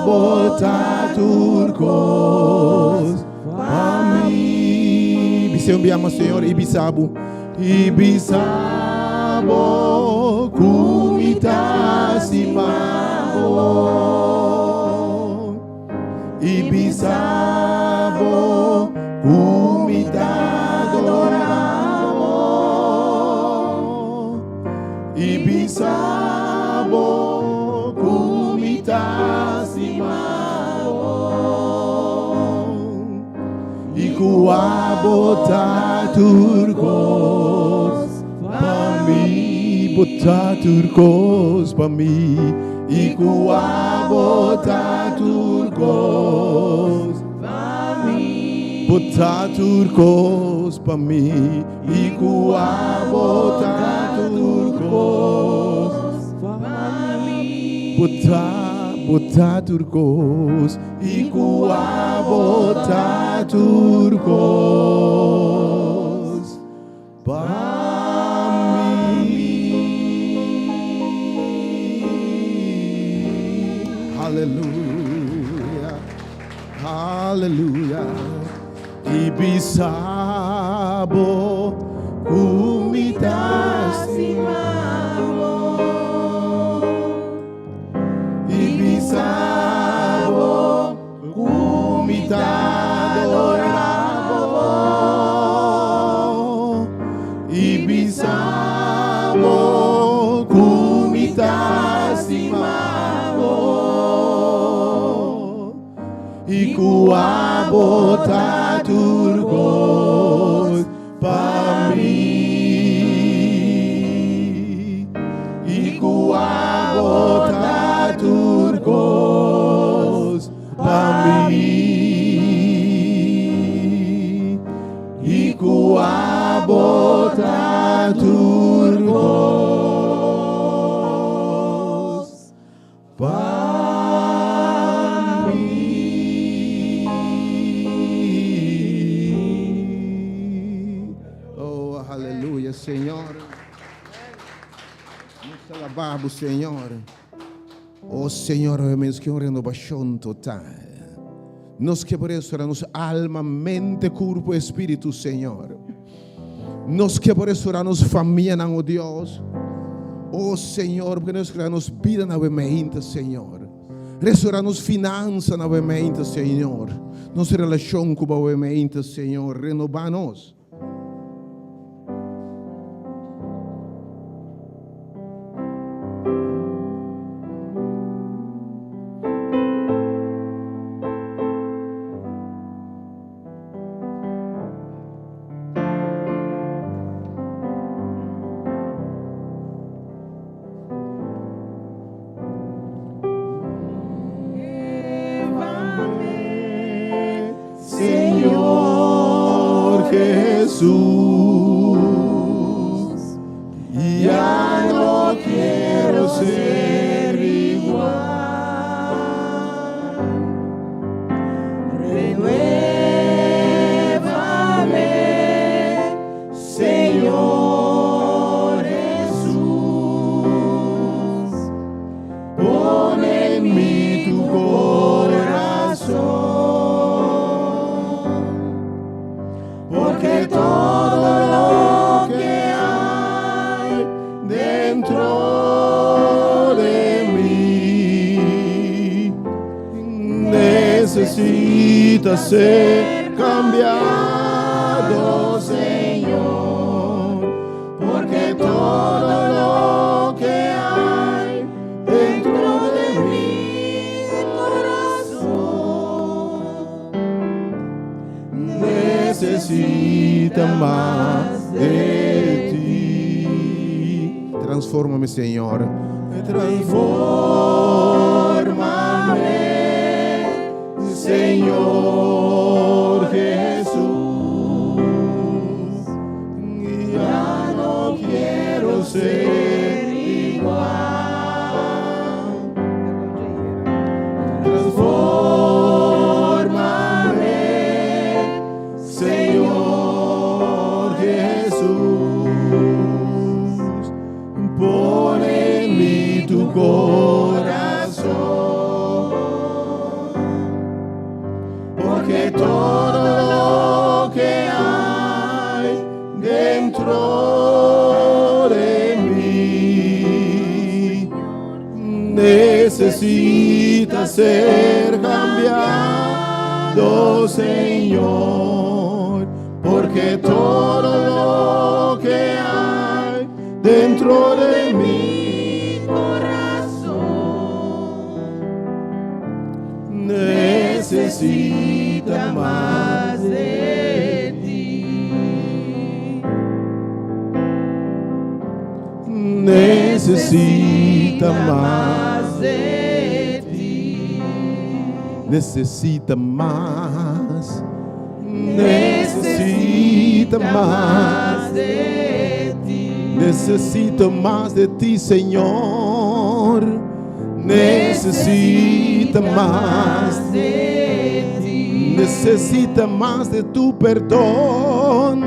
Abo ta tur kos pa mi. Bis'é un bia mas, Señor, i bisa bo, i bisa bo ku mi ta stima bo. I bisa bo ku mi ta adora bo. I bisa bo ku mi ta stima bo. I ku abo ta tur kos pa mi. Bo ta tur kos pa mi. I ku abo ta tur kos pa mi. Bo ta tur kos pa mi. I ku abo ta tur kos pa mi. Bo ta, bo ta tur kos. I ku abo ta tur kos pa mi. Haleluya, haleluya. I bisa bo ku mi ta stima bo. I bisa bo ku mi ta adora bo. I bisa bo ku mi ta stima bo. I ku abo ta tur kos pa mi. I ku abo ta tur kos pa mi. I ku abo ta tur kos pa mi. Oh, aleluya, Señor. Nos ta alabá bo, Señor. Oh, Señor, nos ke un renobacion total. Nos ke por restaura nos alma, mente, curpo, espíritu, Señor. Nos ke por restaura nos famianan, oh Dios. Oh Señor, porque nos crea nos vida na mente, Señor. Restaura nos finanza na mente, Señor. Nos relacion cu bo mente, Señor. Renobanos. Señor Jesús, ya no quiero ser igual. Renuévame, Señor Jesús. Pon en mí tu corazón, porque todo lo que hay dentro de mí necesita ser cambiado, Señor, porque todo lo que hay dentro de mi corazón necesita más de ti. Transfórmame, Señor. Transfórmame, Señor Jesús. Ya no quiero ser igual. Transfórmame, Señor Jesús. Pon en mí tu corazón. de mi necesita ser cambiado, Señor, porque todo lo que hay dentro de mi corazón necesita más de ti. Necesita más de ti. Necesita más. Necesita más. De ti. Necesito más de ti, Señor. Necesita más. De ti. Necesita más de tu perdón.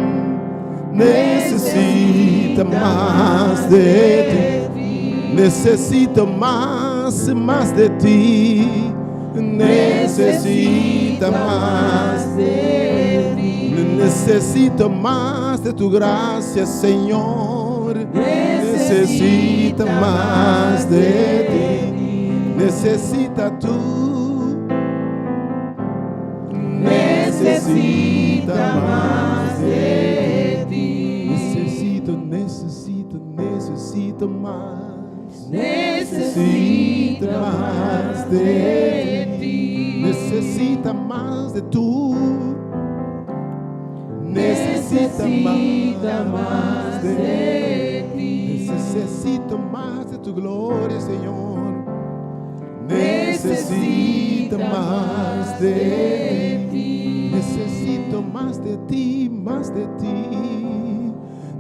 Necesita más de ti. Necesito más, más de ti. Necesita más. De ti. Necesito más de tu gracia, Señor. Necesita más de ti. Necesita tú. Necesita más de ti. Necesito, necesito, necesito más. Necesita más de ti. Necesita más de tú. Necesita más de de ti. Necesito más de tu gloria, Señor. Necesito más de ti. Necesito más de ti, más de ti.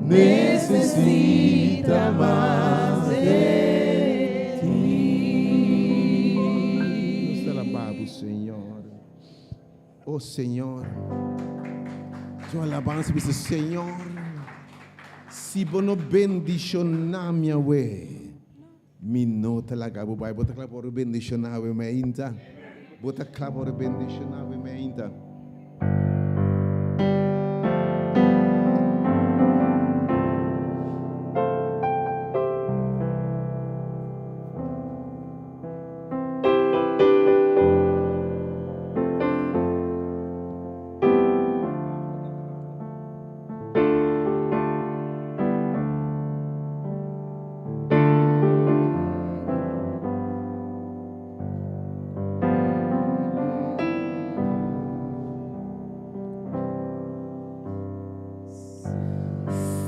Necesita más de ti. Nos ta alabá Bo, Señor. Oh Señor. Su alabansa bisa, Señor. Si bo no bendishoná mi awe, mi no ta laga bo bai. Bo ta kla pa bendishoná mi ainda. Bo ta kla pa bendishoná mi ainda.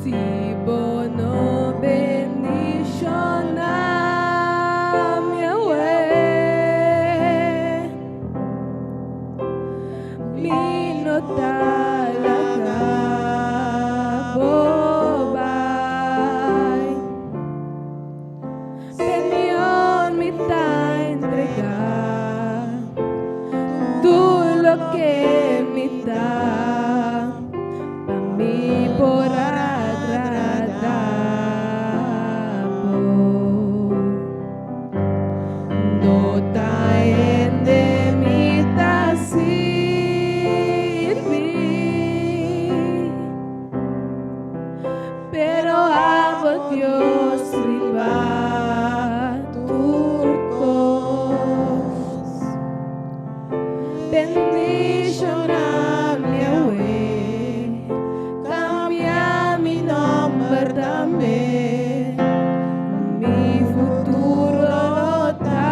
Si bo no bendishoná mi awe, mi no ta laga bo bai. Señor, mi ta entregá tur loke mi ta, pa mi por agradá Bo. No ta hende mi ta sirbi, pero abo Dios riba tur kos. Bendishoná mi awe, kambia mi nòmber tambe. Mi futuro ta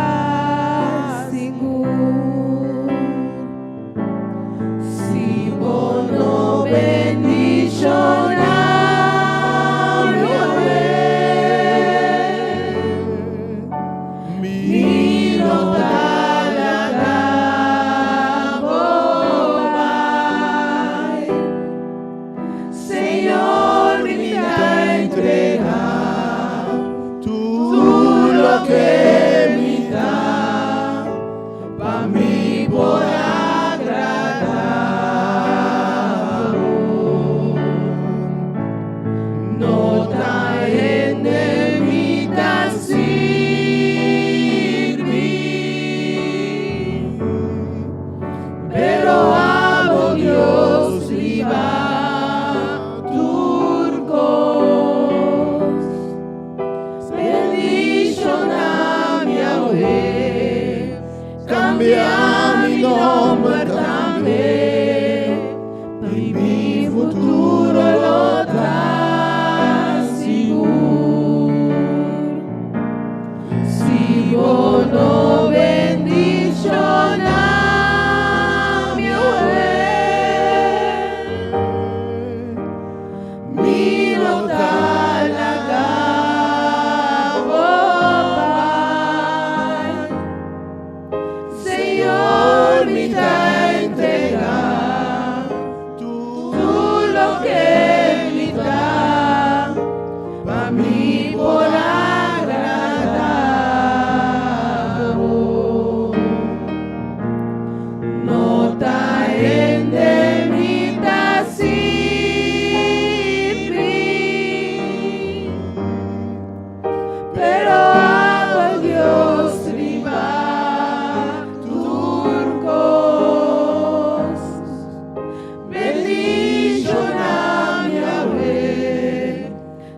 sigur. Si bo no bendishoná mi awe,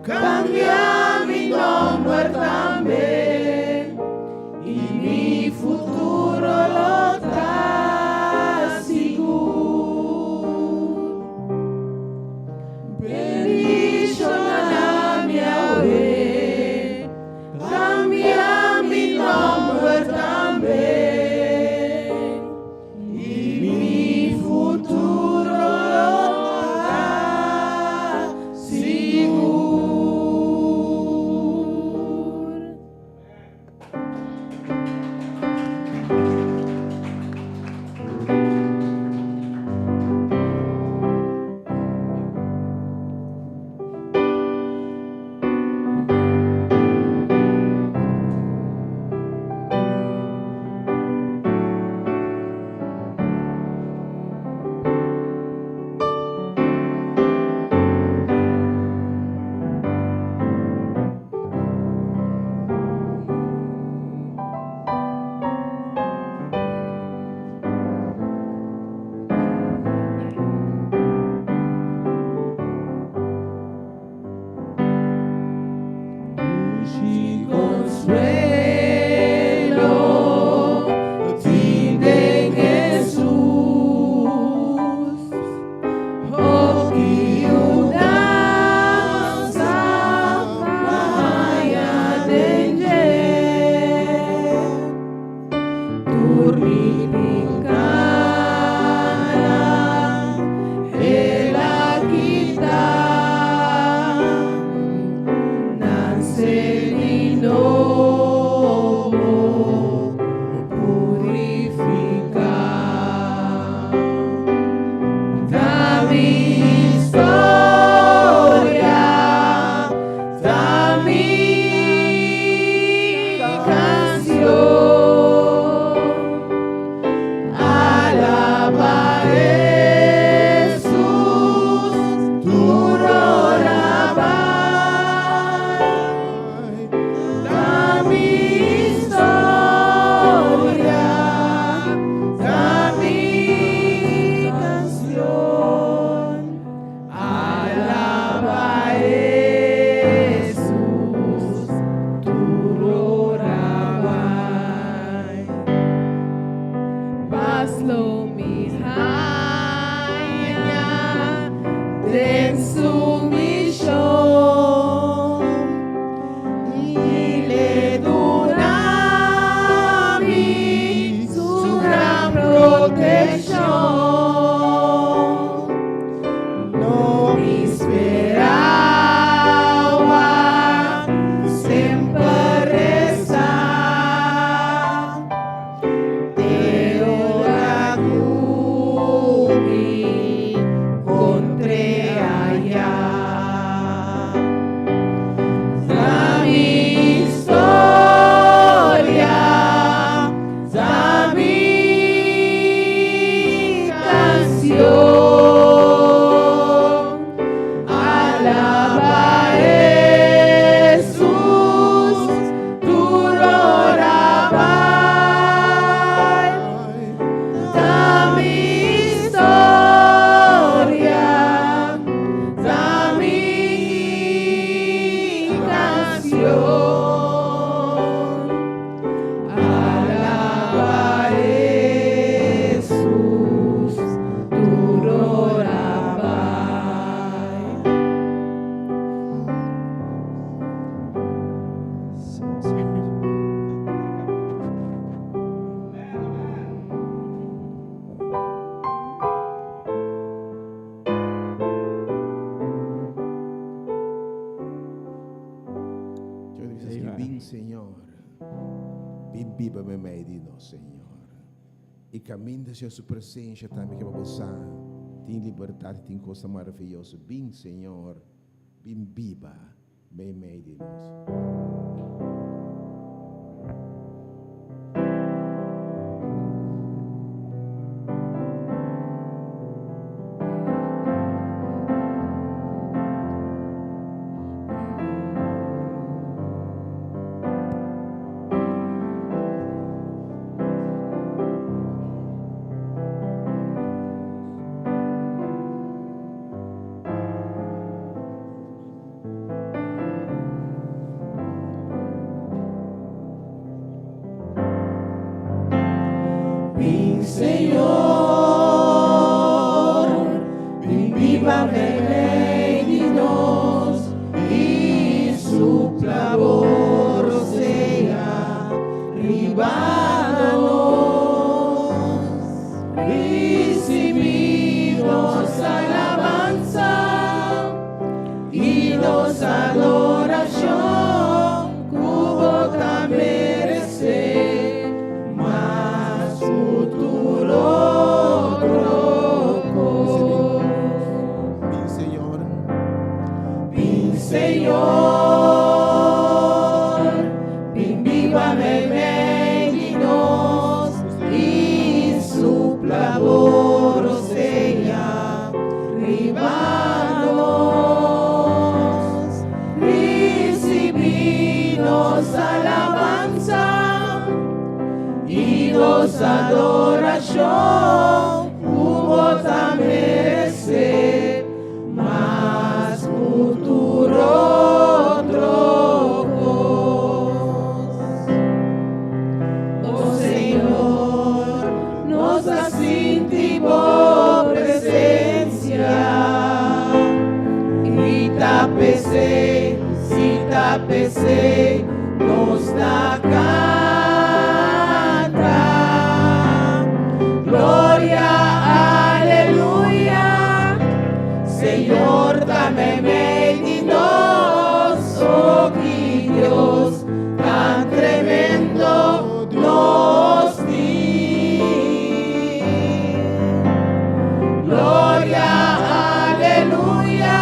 Kambia mi nòmber tambe i mi futuro lo ta sigur. Bendishoná mi awe, kambia mi nòmber tambe i mi futuro lo ta sigur. Dushi konsuelo tin den Hesus, hopi yudansa m'a haña den dje. Tur mi pikánan El a kita, nase di nobo, purifiká. Ta mi historia, ta mi kansion. Alabá Hesus, tur ora bai. Ta mi historia, ta mi kansion. Alabá Hesus, tur ora bai. Pas lo mi haña den su mishon i l'e duna mi su gran protekshon. Lo mi spera semper resa te ora ku mi kontr'é aya. Ta mi historia, ta mi kansion. Alabá Hesus, tur ora bai. Ta mi historia, ta mi kansion. Alabá Hesus, tur ora bai. Bin, Señor. Bin biba meimei di nos, Señor. I kaminda Señor su presensia tambe ke bo sa tin libertat, tin kos maravioso. Bin, Señor. Bin biba meimei di nos. Señor, bin biba meimei di nos i supla bo rosea riba nos. Risibí nos alabansa i nos adorashon, ku bo ta meresé, mas ku tur otro kos. O Señor, nos ta sinti bo presensia i ta p'esei, si ta p'esei, nos ta kanta. Gloria, aleluya, Señor ta meimei di nos, oh ki Dios, tan tremendo nos tin. Gloria, aleluya,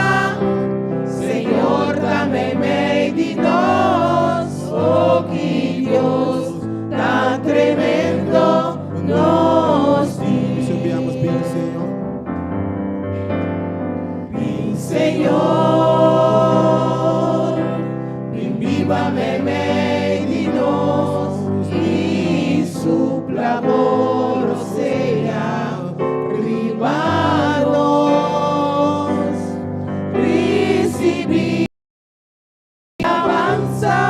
Señor ta meimei di nos, oh ki Dios, tan tremendo nos tin. Subiamos bin, Señor. Bin, Señor, bin biba meimei di nos i supla bo rosea riba nos. Risibí alabansa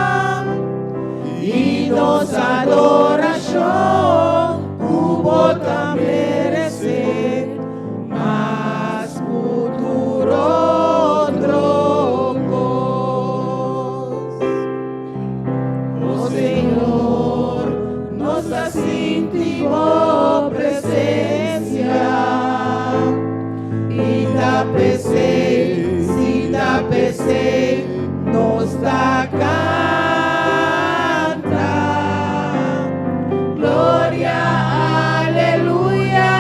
i nos adorashon, ku bo ta meresé, mas ku tur otro kos. O Señor, nos ta sinti bo presensia i ta p'esei, si ta p'esei, nos ta kanta. Gloria, aleluya,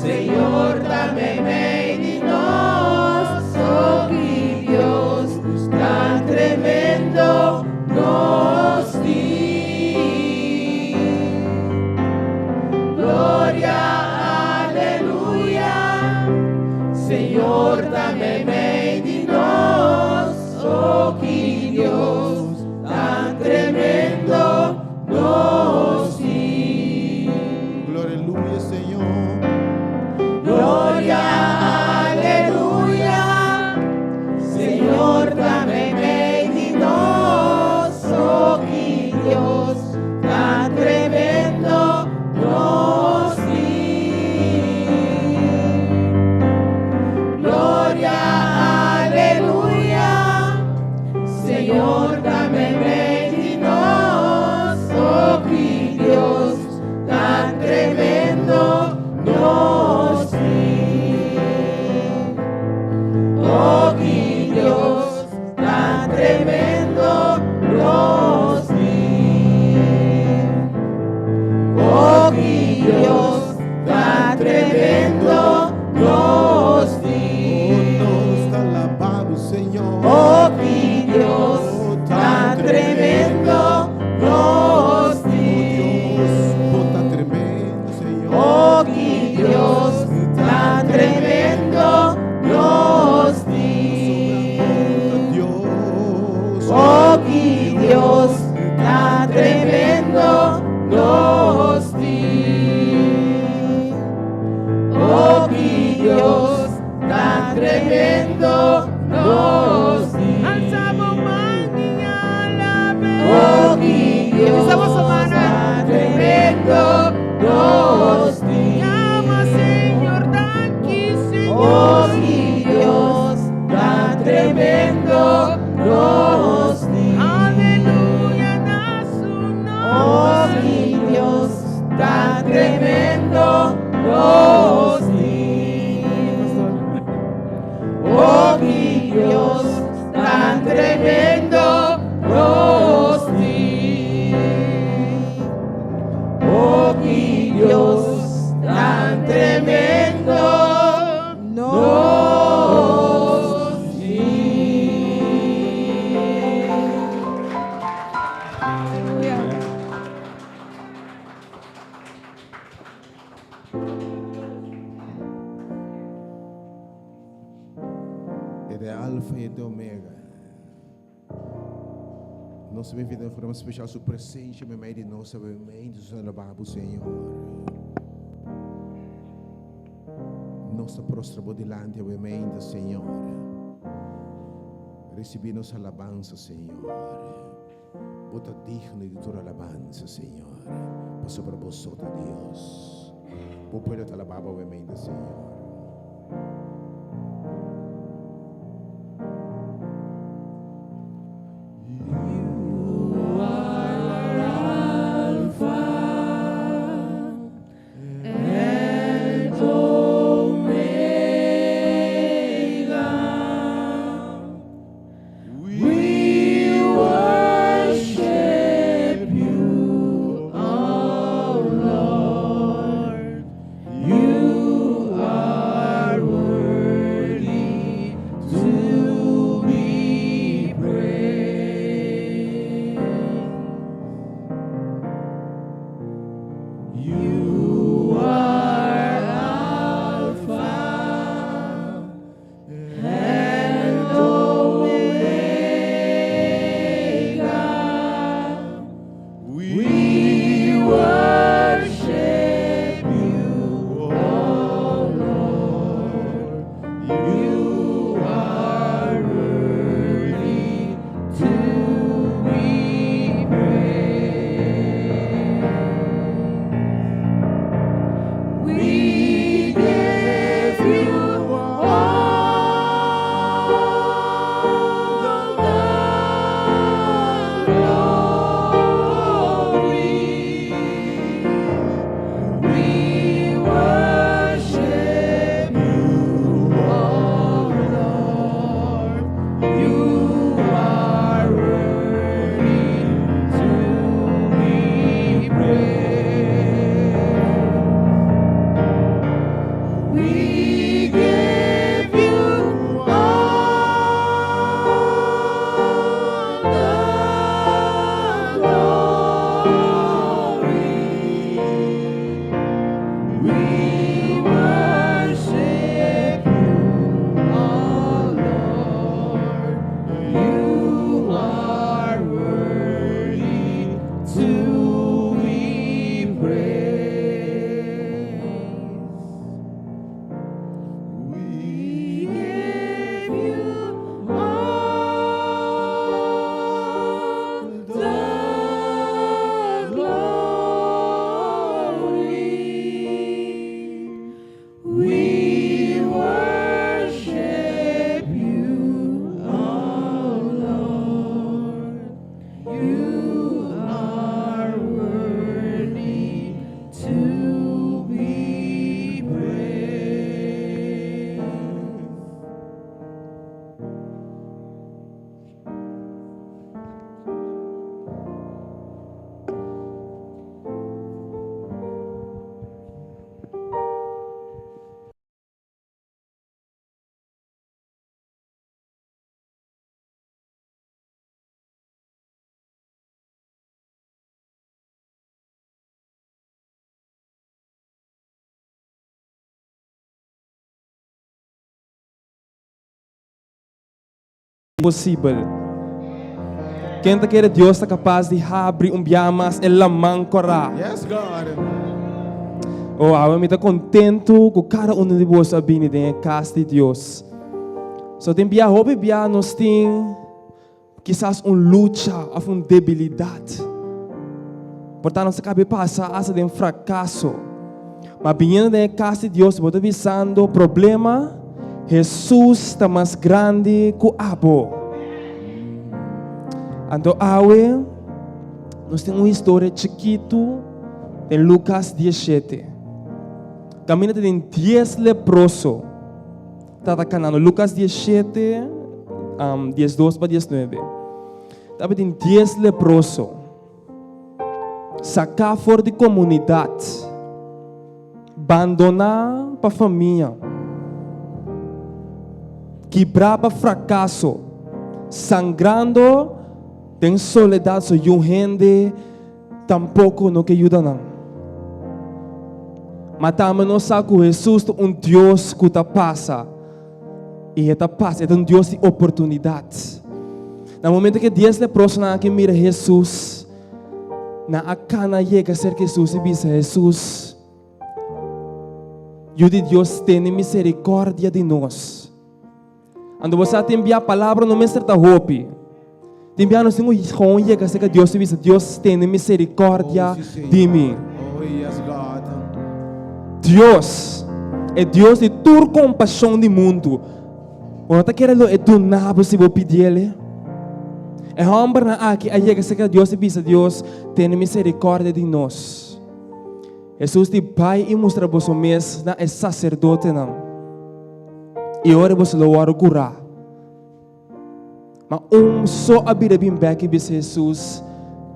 Señor ta meimei di nos, oh ki Dios, tan tremendo nos tin. Gloria, aleluya, Señor ta meimei di nos, oh ki Dios, tan tremendo nos tin. Gloria, aleluya, Señor. Gloria, aleluya, Señor ta meimei di nos, oh ki Dios, tan tremendo nos tin. Gloria, aleluya, Señor ta meimei di nos, oh ki Dios, tan tremendo nos tin. Oh ki Dios, tan tremendo nos tin. Oh ki Dios, tan tremendo nos Oh, tin. nos ta alabá, Señor. Oh ki Dios, tan tremendo nos Oh Dios, tin. bo ta tremendo, Señor. Oh ki Dios, tan tremendo nos tin. Dios. Oh Nos ta bini den forma special su presencia meimei di nos ta meimei di nos alaba bo Señor. Nos ta prostra bo dilanti awe Señor. Recibi nos alabansa Señor. Bo ta digno di tur alabansa Señor, pasobra bo so ta Dios. Bo pueblo ta alaba bo awe Señor. Posibel. Ken ta kere Dios ta kapas di habri un bia mas e laman kòrá? Yes, God. Oh, awe mi ta kontentu ku kada unu di boso a bini den e kas di Dios. So tin bia, hopi bia nos tin kisas un lucha òf un debilidat. Por ta nos a kabe pasa asta den frakaso. Ma biniendo den e kas di Dios bo ta bisando problema, Hesus ta mas grandi ku abo. Anto awe nos tin un historia chikitu den Lukas diesshete. Kaminda ta tin dies leproso tabata kanando. Lukas diesshete, diesdos pa diesnuebe. Tabatin dies leproso. Saká for di komunidat, bandoná pa famia, kibrá pa frakaso, sangrando den soledat so yun hende tampoko no ke yuda nan. Ma tambe nos sa ku Hesus ta un Dios ku ta pasa i e ta pasa, e ta un Dios di oportunidat. Na momento ku e dies leprosonan aki mira Hesus, nan a kana yega serka Hesus i bisa, Hesus, Yu di Dios, tene miserikòrdia di nos. Anto bo sa tin bia palabra no mester ta hopi. Tin bia nos tin ku gewoon yega serka Dios i bisa, Dios, tene miserikòrdia Oh, sí, Señor. di mi. Oh, yes, God. Dios, e Dios di tur kompashon di mundu, bo no ta kere lo e duna bo si bo pidiel? E hòmbernan aki a yega serka Dios i bisa, Dios, tene miserikòrdia di nos. Hesus di, Bai i mustra boso mes na e saserdotenan, i ora boso lo wòrdu kurá. Ma un so a bira bin bèk i bisa Hesus,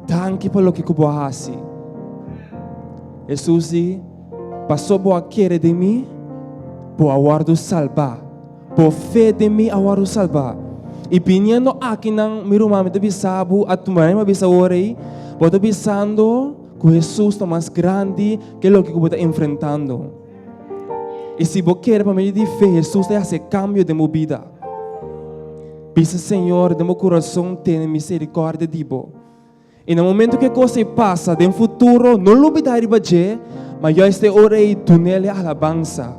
Danki pa loke ku bo a hasi. Hesus di, Paso bo a kere den mi, bo a wòrdu salbá. Bo fe den mi a wòrdu salbá. I biniendo akinan, mi ruman, mi ta bisa bo, a tuma mi a bisa ora ei, bo ta bisando ku Hesus ta mas grandi ke loke ku bo ta enfrentando. I si bo kere pa medio di fe, Hesus ta hasi e kambio den bo bida. Bisa, Señor, den bo kurason tene miserikòrdia di bo. I na momento ku e kos ei pasa den futuro, no lubidá riba dje, ma juist e ora ei dun'el e alabansa.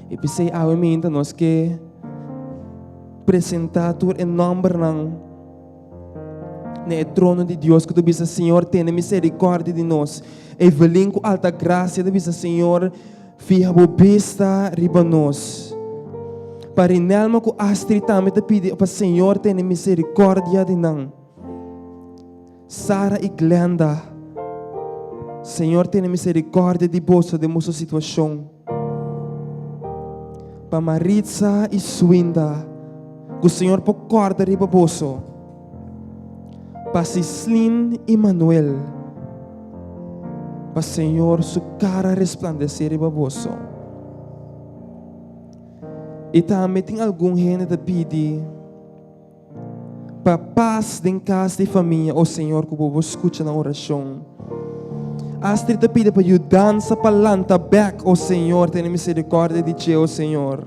I p'esei awe minta nos ke presentá tur e nòmbernan na e trono di Dios ku ta bisa, Señor, tene miserikòrdia di nos. Evelyn ku Altagracia ta bisa, Señor, Fiha bo bista riba nos. Pa Rinelma ku Astrid tambe ta pidi pa Señor tene misericordia di nan. Sara i Glenda, Señor tene misericordia di boso den boso situacion. Pa Maritza i Swinda, ku Señor por corda riba boso. Pa Sislin i Manuel, pa Señor su cara resplandece riba boso. I tambe tin algun hende ta pidi pa pas den cas di famia, o Señor cu bo bo scucha nan oracion. Astrid ta pidi pa yudansa pa lanta bek, o Señor tene misericordia di dje, o Señor.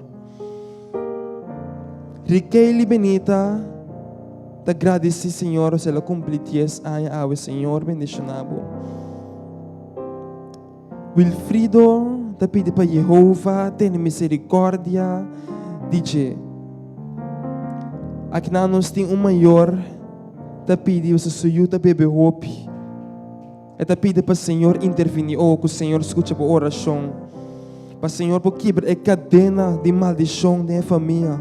Rikeyli Benita ta gradisi Señor os el a cumpli dies aña awe Señor bendiciona bo. Wilfrido ta pidi pa Jehova tene misericordia di dje. Akinan nos tin un mayor ta pidi os su yu ta bebe hopi. E ta pidi pa Señor intervini, oh, ku Señor skucha bo orashon. Pa Señor por kibra e kadena di maldishon den e famia.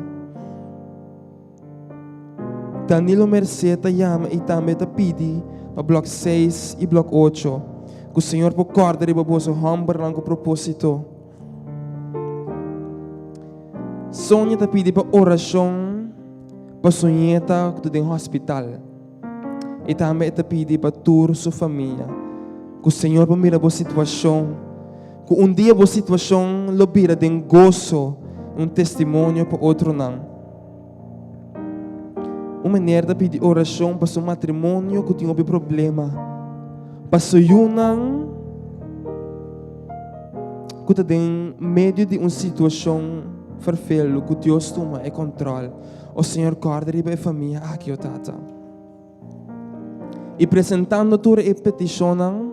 Danilo Merced ta yama i tambe ta pidi pa blòk seis i blòk ocho, ku Señor por kòrda riba boso hòmbernan ku propósito. Sonia ta pidi pa orashon pa su nieta ku ta den hospital. I tambe e ta pidi pa tur su famia ku Señor por mira bo situashon, ku un dia bo situashon lo bira den goso, un testimonio pa otronan. Un meneer ta pidi orashon pa su matrimonio ku tin hopi problema, pa su yunan ku ta den medio di un situashon ferfelu, ku Dios tuma e kòntròl. O Señor, kòrda riba e famia aki, o Tata. I presentando tur e petishonnan,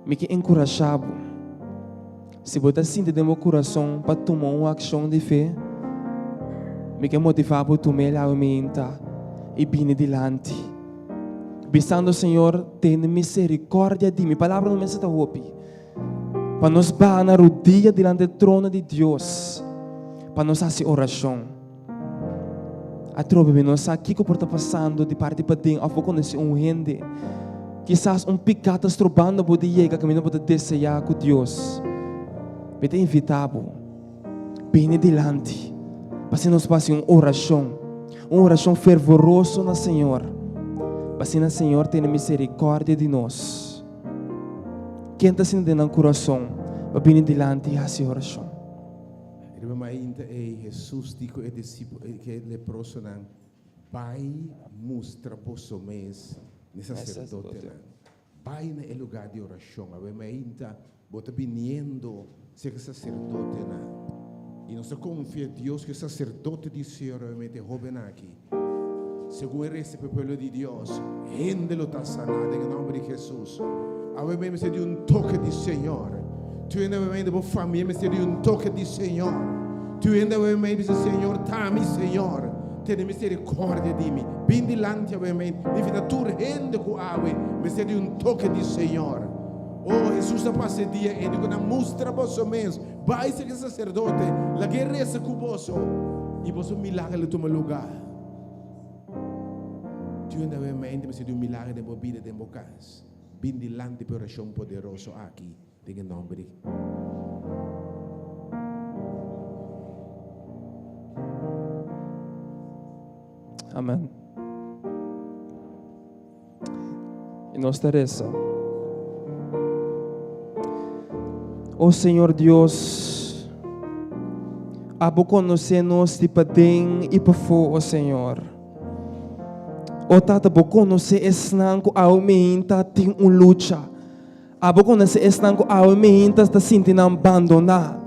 mi ke enkurashá bo. Si bo ta sinti den bo kurason pa tuma un akshon di fe, mi ke motivá bo tuma el awe meinta i bini dilanti, bisando, Señor, tene miserikòrdia di mi. Palabra no mester ta hopi. Pa nos baha na rudia dilanti e trono di Dios pa nos hasi orashon. Atrobe mi no sa kiko por ta pasando di parti paden òf bo konosé un hende. Kisas un piká ta strobando bo di yega kaminda bo ta deseá ku Dios. Mi ta invitá bo, bini dilanti pa asina nos por hasi un orashon, un orashon fervoroso na Señor, pa asina Señor tene miserikòrdia di nos. Ken ta sinti den nan kurason pa bini dilanti i hasi orashon? Riba mainta ei, Hesus di ku e disipel, ku e leprosonan, Bai mustra boso mes n'e saserdotenan. Bai na e lugá di orashon. Awe mainta bo ta biniendo serka e saserdotenan. I nos ta konfia Dios ku e saserdote di Señor awe mainta, e hóben aki. Segun e resta pa e pueblo di Dios, hende lo ta saná den e nòmber di Hesus. Awe mi mester di un toke di Señor. Tur hende awe mei bo famia mester di un toke di Señor. Tur hende awe mei bisa Señor ta mi Señor, tene misericordia di mi. Bin dilanti awe mei, mi invita tur hende ku awe mester di un toke di Señor. Oh, Hesus a pasa e dia ei di ku nan mustra boso mes, bai serka e saserdote, lag'é resa ku boso i boso milager lo tuma lugar. Tur hende awe mei mester di un milager den bo bida, den bo kas. Bin dilanti pa e orashon poderoso aki den e nòmber di. Amen. I nos ta resa. O Señor Dios, abo konosé nos di paden i pafó, o Señor. O Tata, bo konosé esnan ku awe meinta tin un lucha. Abo konosé esnan ku awe meinta ta sinti nan bandoná.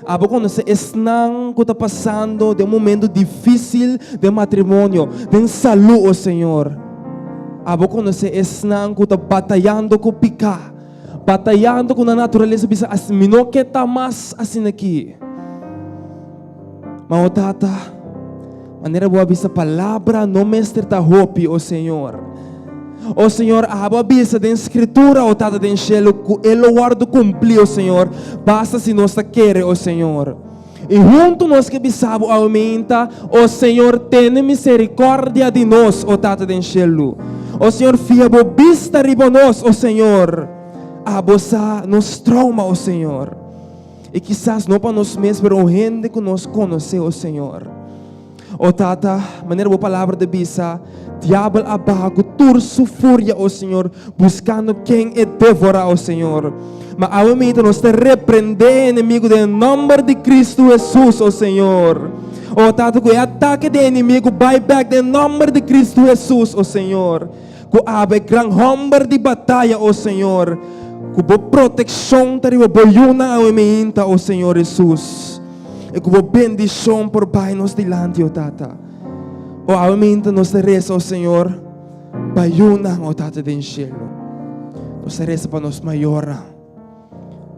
Abo konosé esnan ku ta pasando den un momento difísil den matrimonio, den salú, o Señor. Abo konosé esnan ku ta batayando ku piká, batayando ku nan naturalesa bisa, Mi no ke ta mas asin'akí. Ma o Tata, manera bo a bisa palabra no mester ta hopi, o Señor. O Señor, abo a bisa den Scritura, o Tata den shelu, cu e lo wordo cumpli, o Señor, basta si nos ta kere, o Señor. Y hunto nos ke bisa bo awe meinta, o Señor, tene misericordia di nos, o Tata den shelu. O Señor, fia bo bista riba nos, o Señor. Abo sa nos trauma, o Señor. I kisas no pa nos mes, pero un hende ku nos konosé, o Señor. O Tata, manera bo palabra ta bisa, diabel a baha ku tur su furia, o Señor, buskando ken e devorá, o Señor. Ma awe mita nos ta reprendé e enemigu den e nòmber di Kristu Hesus, o Señor. O Tata, ku e atake di e enemigu bai bèk den e nòmber di Kristu Hesus, o Señor. Ku abo e gran hòmber di bataya, o Señor, ku bo protekshon ta riba bo yunan awe meinta, o Señor Hesus, i ku bo bendishon por bai nos dilanti, o Tata. O awe meinta nos ta resa, o Señor, pa yunan, o Tata den shelu. Nos ta resa pa nos mayornan.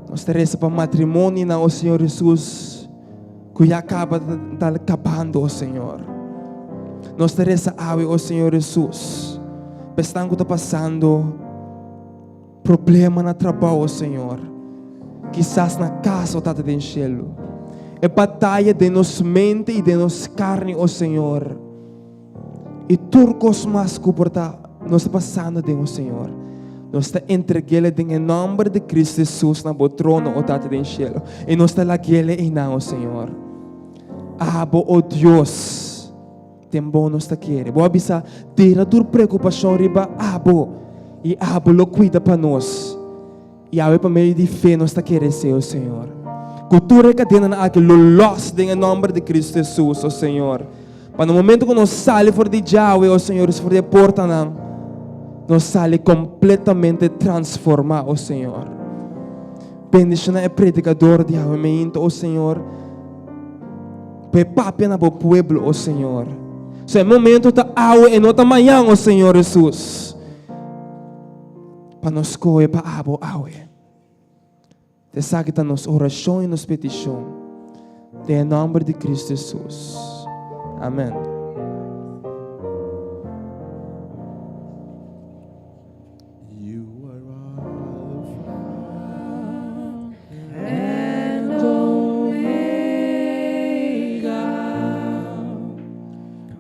Nos ta resa pa matrimonionan, o Señor Hesus, ku ya kaba ta kabando, o Señor. Nos ta resa awe, o Señor Hesus, pa esnan ku ta pasando problema na trabou, o Señor. Kisas na kas, o Tata den shelu. E bataya den nos mente i den nos karni, o Señor. I tur kos mas ku por ta nos ta pasando den, o Señor, nos ta entreg'el den e nòmber di Cristo Hesus na bo trono, o Tata den shelu, i nos ta lag'el einan, o Señor. Abo, o Dios, den bo nos ta kere. Bo a bisa, Tira tur preokupashon riba abo, i abo lo kuida pa nos. I awe pa medio di fe nos ta kere esei, o Señor. Ku tur e kadenanan aki lo lòs den e nòmber di Cristo Hesus, o Señor. Pa na momento ku nos sali for di djawe, o Señor, for di e portanan, nos sali kompletamente transformá, o Señor. Bendishoná e predikador di awe meinta, o Señor, pa e papia na bo pueblo, o Señor. So e momento ta awe e no ta mañan, o Señor Hesus. Pa nos skohe pa abo awe. Esaki ta nos orashon i nos petishon den e nòmber di Kristu Hesus. Amen. You are Alpha and Omega.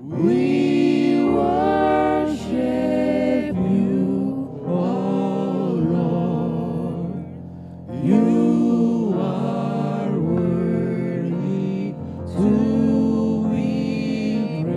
We worship you, O Lord. You are worthy to be praised.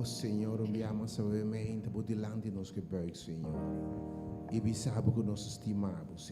Señor, un biaha mas nuevamente, bo dilanti nos ke buig, Señor. I bisa Bo ku nos ta stima Bo, Señor.